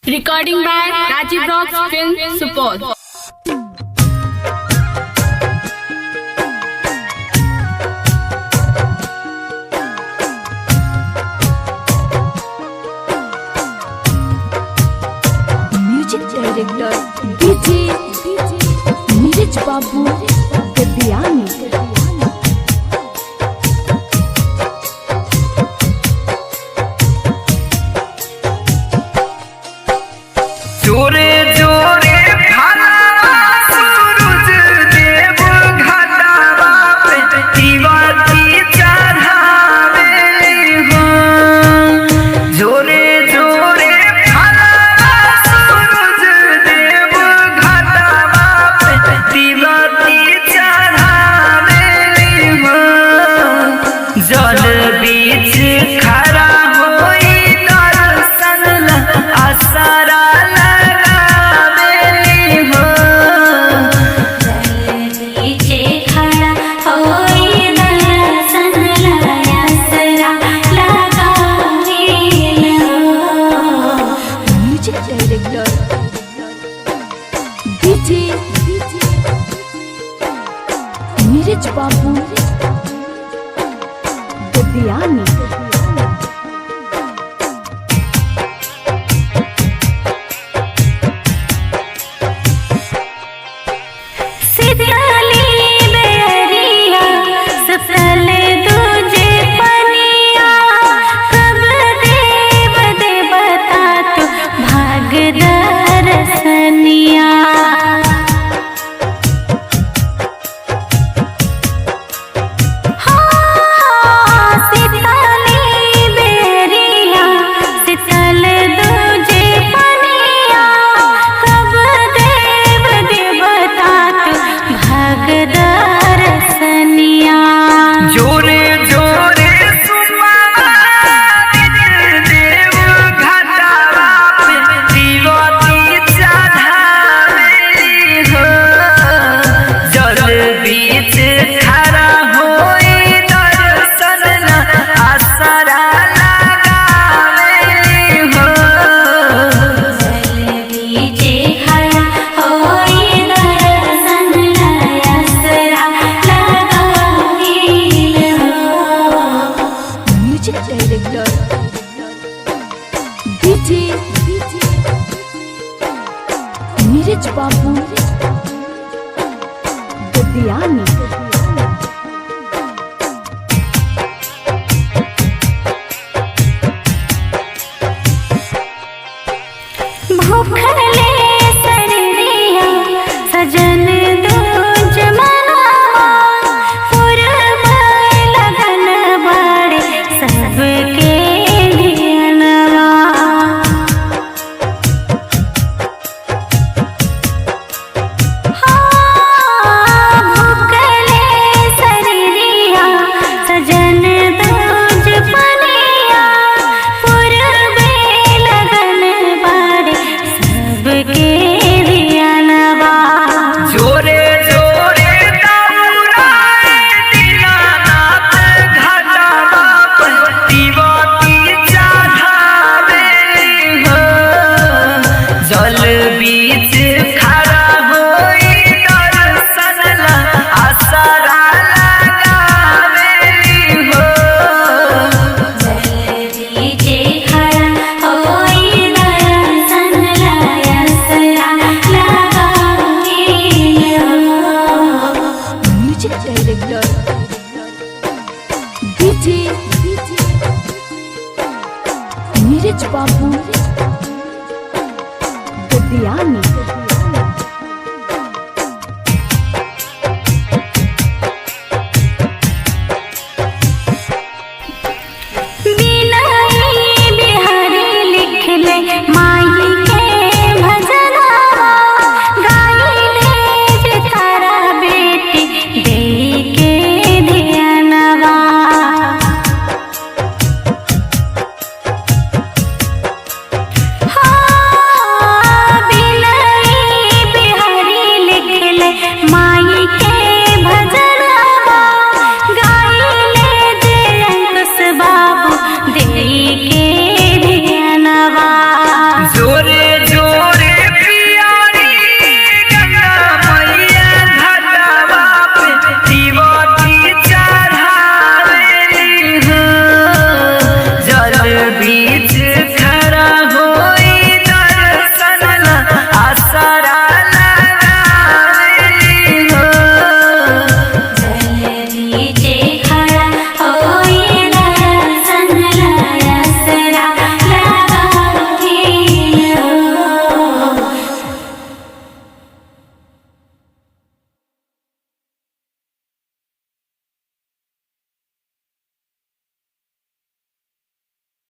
Recording by Rajiv Rocks Film Support. Music director DJ Neeraj Babu Gadiyani. जोरे जोरे भाला सूरज देव घाटावा पे दीवाती चढ़ावे हो। जोरे जोरे भाला सूरज देव घाटावा पे दीवाती चढ़ावे हो। जल बीच खड़ा होई दर्शन ला आसरा लगावेली हो। नीचे खड़ा होई दर्शन लाया लगावेला। Music director DJ Neeraj Babu Gadiyani. सितली बेरिया सफल दूजे पनिया, कब देव देवता तो भाग दर्शनिया। हाँ, सितली बेरिया सितल दूजे पनिया, कब देव देवता तो भाग दर्शनिया। जोरे जोरे सुमा देव घाटावा पे दीवाती चढ़ावेली हो। जल बीच खड़ा होई दर्शन ला आसरा लगावेली हो। बीचे खड़ा होई दर्शन लाया लगावेला। Music director DJ Neeraj Babu Gadiyani. भूखले